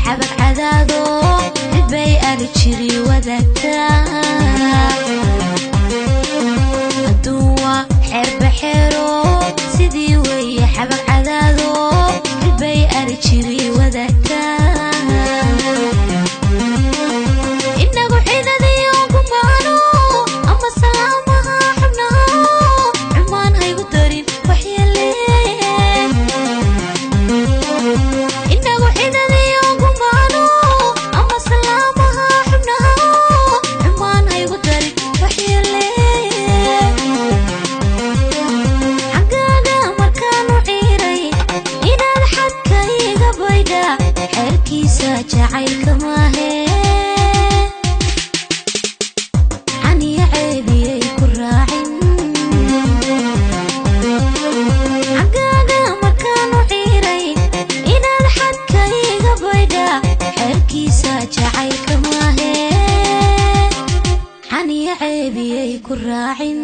Xabag cadaado xilbay ali jiri wadaagtaa. Adduun waa xeerbaxeero, sidii weeye xabag cadaado xilbay ali jiri wadaagtaa. Inagu xidadiyo gumaano ama salaamaha xubnaha, xumaan haygu darin waxyeele. Inagu xidadiyo gumaano ama salaamaha xubnaha, xumaan haygu darin waxyeele. Xaggaaga markaanu ciiray inaad xadka iga baydha, xeerkiisa jacaylka maahe, xaniya ceebiyay ku raacin. Xaggaaga markaanu ciiray inaad xadka iga baydha, xeerkiisa jacaylka maahe, xaniya ceebiyay ku raacin.